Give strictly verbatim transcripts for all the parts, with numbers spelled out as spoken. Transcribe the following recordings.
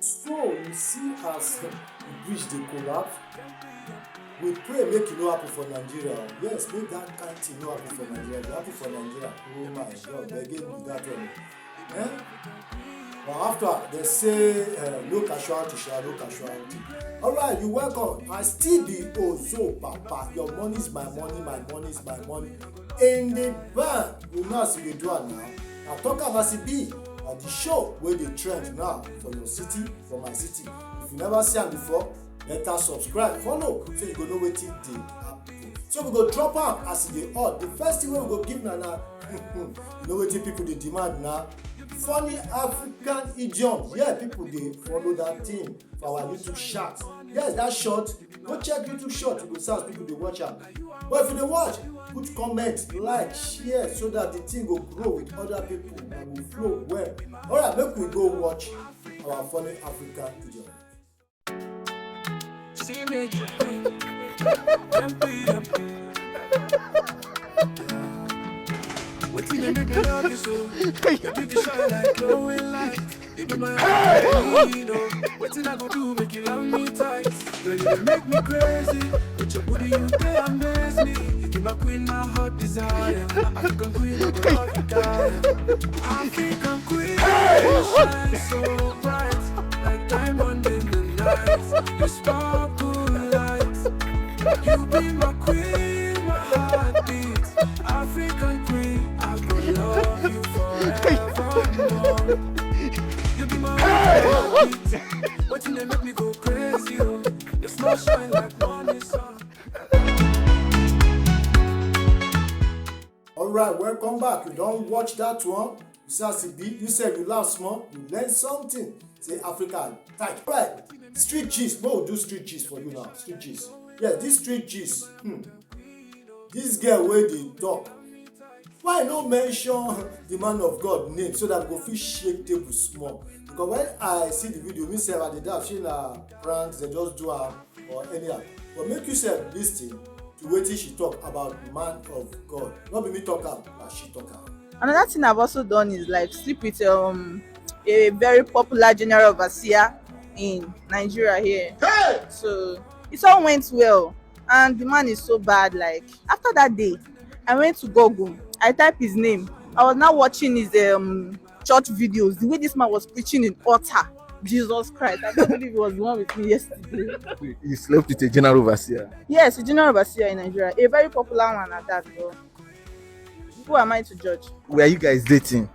So you see as the bridge dey collapse, we pray make e no happen for Nigeria. Yes, make that kind thing no happen for Nigeria. If e happen for Nigeria, oh my God, again with that one. Eh? But after they say uh, no casualty, shall no casualty. All right, you welcome. I still be Ozo Papa. Your money is my money, my money is my money. In the bank, you know as we do it now. I talk about C B and the show where they trend now for your city, for my city. If you never see am before, better subscribe, follow, so you go know wetin dey happen. So we go drop am as e dey hot. The first thing wey we go give na na you know wetin people dey demand na funny African idiom. Yeah, people dey follow that thing for our YouTube short. Yes, that short. Go check YouTube short, you go see as people dey watch am. But if you dey watch, put comment, like, share so that the thing go grow with other people and go flow well. All right, make we go watch our funny African idiom. See me, M P, M P. Wetin dey make me love you so? Your beauty shine like glowing light. You be my heart, you know. Wetin I go do make you love me tight? Girl, you dey make me crazy. With your booty, you dey amaze me. You be my queen, my heart desire. African queen, I go love you die. African queen, you shine so bright like diamond in the night. You sparkle like you be my queen, my heartbeat. African queen, I go love you forevermore. You be my heartbeat. Wetin dey make me go crazy, oh? Your smile shine like morning sun. All right, welcome back. You don watch that one? You see as e be? You sef, you laugh small, you learn something. Say Africa tight. All right, street gist. Make we do street gist for you now. Street gist. Yes, this street gist. Hmm. This girl wey dey talk. Why no mention the man of God name so that we go fit shake table small? Because when I see the video, me sef I dey doubt shey na pranks dem just do am or anyhow. But make you sef lis ten to wetin she talk about the man of God. No be me talk am, na she talk am. Another thing I've also done is like sleep with um a very popular general overseer in Nigeria here. So it all went well, and the man is so bad. Like, after that day, I went to Google, I type his name. I was now watching his um church videos, the way this man was preaching in altar. Jesus Christ, I can't believe he was the one with me yesterday. Wait, you slept with a general overseer? Yes, a general overseer in Nigeria, a very popular one at that, though. Who am I to judge? Were you guys dating?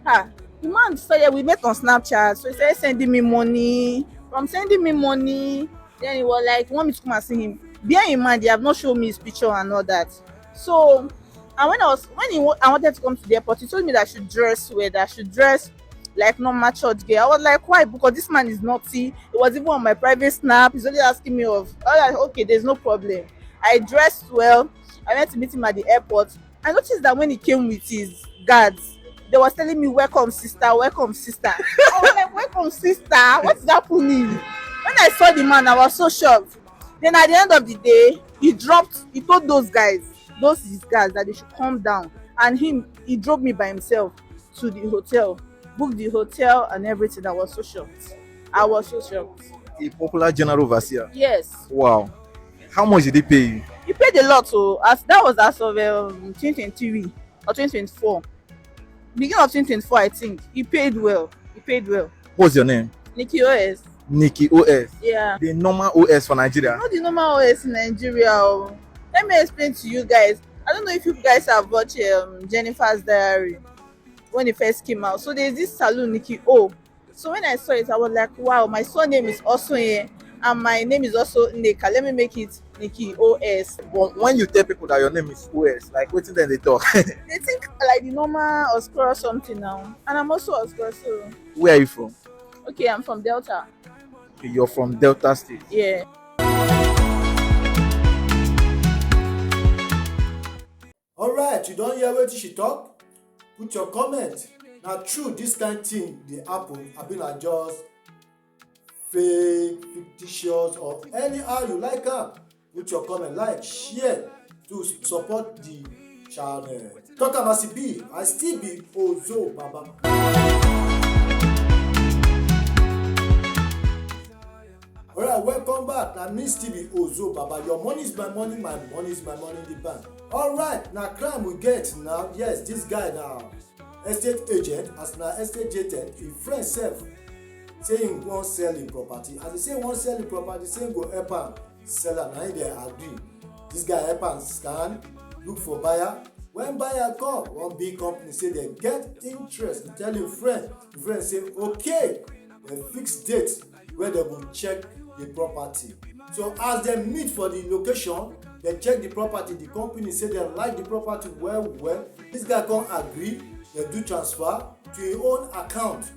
Ah, the man said, yeah, we met on Snapchat, so he started sending me money. From sending me money, then he was like, he want me to come and see him. Bear in mind, they have not shown me his picture and all that. So, and when I was when he wa- I wanted to come to the airport, he told me that I should dress well, that I should dress like normal church girl. I was like, why? Because this man is naughty. He was even on my private Snap. He's only asking me of. I was like, okay, there's no problem. I dressed well. I went to meet him at the airport. I noticed that when he came with his guards, they was telling me, welcome, sister, welcome, sister. I was like, welcome, sister. What is happening? When I saw the man, I was so shocked. Then at the end of the day, he dropped, he told those guys, those his guys, that they should come down. And him, he drove me by himself to the hotel, booked the hotel and everything. I was so shocked. I was so shocked. A popular general overseer. Yes. Wow. How much did he pay you? He paid a lot, so as that was as of um, twenty twenty-three or twenty twenty-four, beginning of twenty twenty-four, I think. He paid well. He paid well. What's your name? Nikki O S. Nikki O S. Yeah. The normal O S for Nigeria. Not the normal O S in Nigeria. Oh. Let me explain to you guys. I don't know if you guys have watched um, Jennifer's Diary when it first came out. So there's this salon, Nikki O. So when I saw it, I was like, wow, my surname is also here, and my name is also Nneka. Let me make it Nikki O S. But when you tell people that your name is O S, like, wetin dem dey talk? They think like the normal Oskoro something now. And I'm also Oskoro, so. Where are you from? Okay, I'm from Delta. Okay, you're from Delta State. Yeah. All right, you don hear wetin she talk? Put your comment. Na true this kind thing dey happen, abi na just fake, fictitious, or anyhow you like am? Put your comment, like, share to support the channel. Talk am as e be, I still be Ozo Baba. Welcome back. Na me still be Ozo Baba. Your money is my money, my money is my money in the bank. Alright, na crime we get now. Yes, this guy na estate agent. As na estate agent, him friend sef say him wan sell him property. As he say he wan sell him property, say him go help am sell am. Na him dem agree. This guy help am scan, look for buyer. When buyer come, one big company say dem get interest. He tell him friend, him friend say okay, dem fix date wey dem go check the property. So as dem meet for the location, dem check the property. The company say dem like the property well well. This guy come agree, dem do transfer to him own account.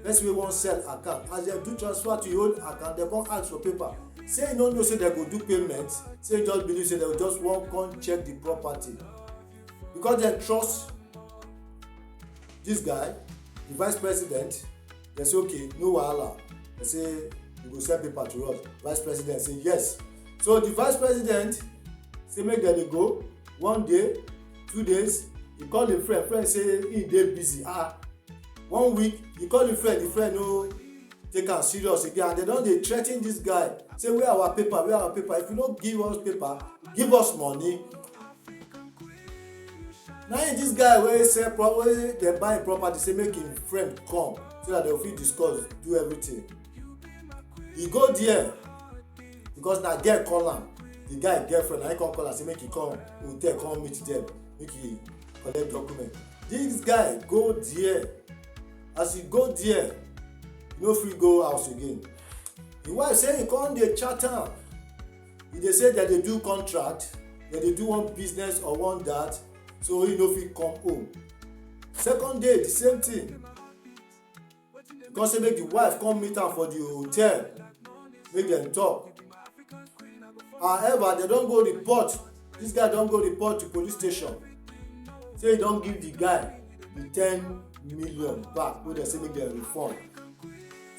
Person wey wan sell account, as dem do transfer to him own account, dem come ask for paper. Say he no know say dem go do payment, say he just believe say dem go just wan come check the property. Because dem trust this guy, the vice president, dem say okay, no wahala. Dem say you go send paper to us. Vice president say yes. So the vice president say make dem dey go. One day, two days, he call him friend. Friend say he dey busy. Ah, one week, he call him friend. The friend no take am serious again, and dem don dey threaten this guy, say where our paper, where our paper? If you no give us paper, give us money. Na him this guy wey sell pro wey dem buy him property say make him friend come so that dem fit discuss, do everything. He go there because na girl call am. The guy girlfriend na him come call am say make he come hotel, come meet them, make he collect document. This guy go there. As he go there, he no fit go house again. Him wife say he come dey chat am. He dey say dem dey do contract, dem dey do one business or one that, so he no fit come home. Second day, the same thing. He come say make the wife come meet am for the hotel, make dem talk. However, dem don go report. This guy don go report to police station. Say he don give the guy the ten million back wey dem say make dem refund.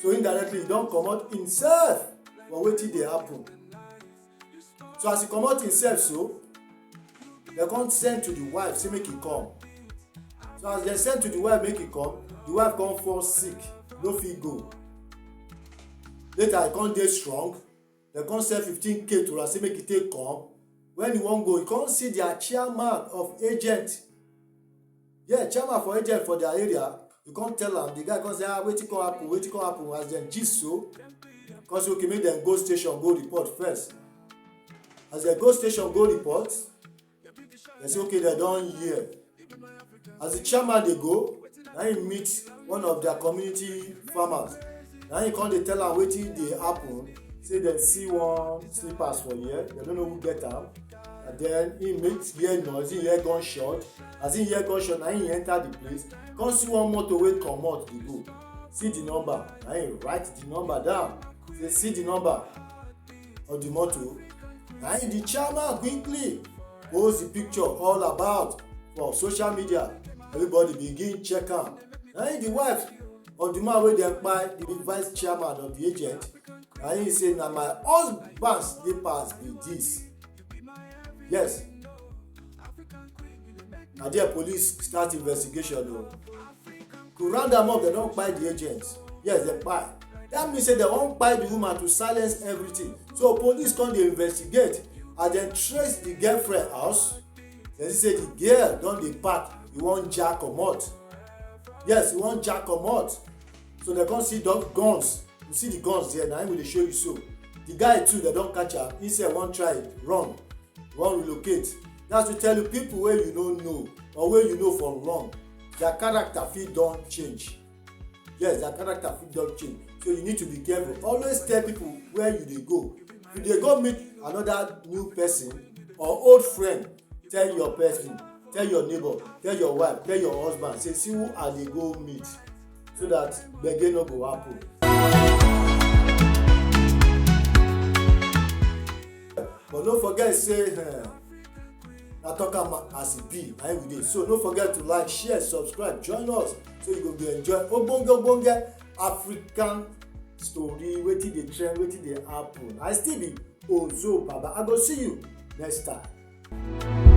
So indirectly, he don comot himself for wetin dey happen. So as he comot himself so, dem come send to the wife say make he come. So as dem send to the wife make he come, the wife come fall sick, no fit go. Later, he come dey strong. Dem come send fifteen K to am say make he take come. When he wan go, he come see their chairman of agent. Yeah, chairman for agent for their area. He come tell am, the guy come say, ah, wetin come happen, wetin come happen? As dem gist so, come say okay, make dem go station go report first. As dem go station go report, dem say okay, dem don hear. As the chairman dey go, na him meet one of their community farmers. Na him come dey tell am wetin dey happen, say dem see one slippers for here, dem no know who get am. And then he meet, hear noise, he hear gunshot. As he hear gunshot, na him enter the place, come see one motor wey comot dey go. See the number, na him write the number down. Say see the number of the motor. Na him the chairman quickly post the picture all about for social media. Everybody begin check am. Na him the wife of the man wey dem kpai, the vice chairman of the agent, na him say na my husband slippers be this. Yes. Na there police start investigation o. To round am up, dem don kpai the agent. Yes, dem kpai. That mean say dem wan kpai the woman to silence everything. So police come dey investigate. As dem trace the girlfriend house, dem see say the girl don dey pack, he wan jack comot. Yes, he wan jack comot. So dem come see dog guns. You see the guns there, na him we dey show you so. The guy too, dem don catch am. He sef wan try run, wan relocate. That's to tell you, people wey you no know or wey you know for long, their character fit don change. Yes, their character fit don change. So you need to be careful. Always tell people where you dey go. If you dey go meet another new person or old friend, tell your person, tell your neighbor, tell your wife, tell your husband, say see who I dey go meet, so that gbege no go happen. But no forget say, eh, na talk am as e be, na him we dey. So no forget to like, share, subscribe, join us so you go dey enjoy ogbonge ogbonge African story, wetin dey trend, wetin dey happen. I still be Ozo Baba. I go see you next time.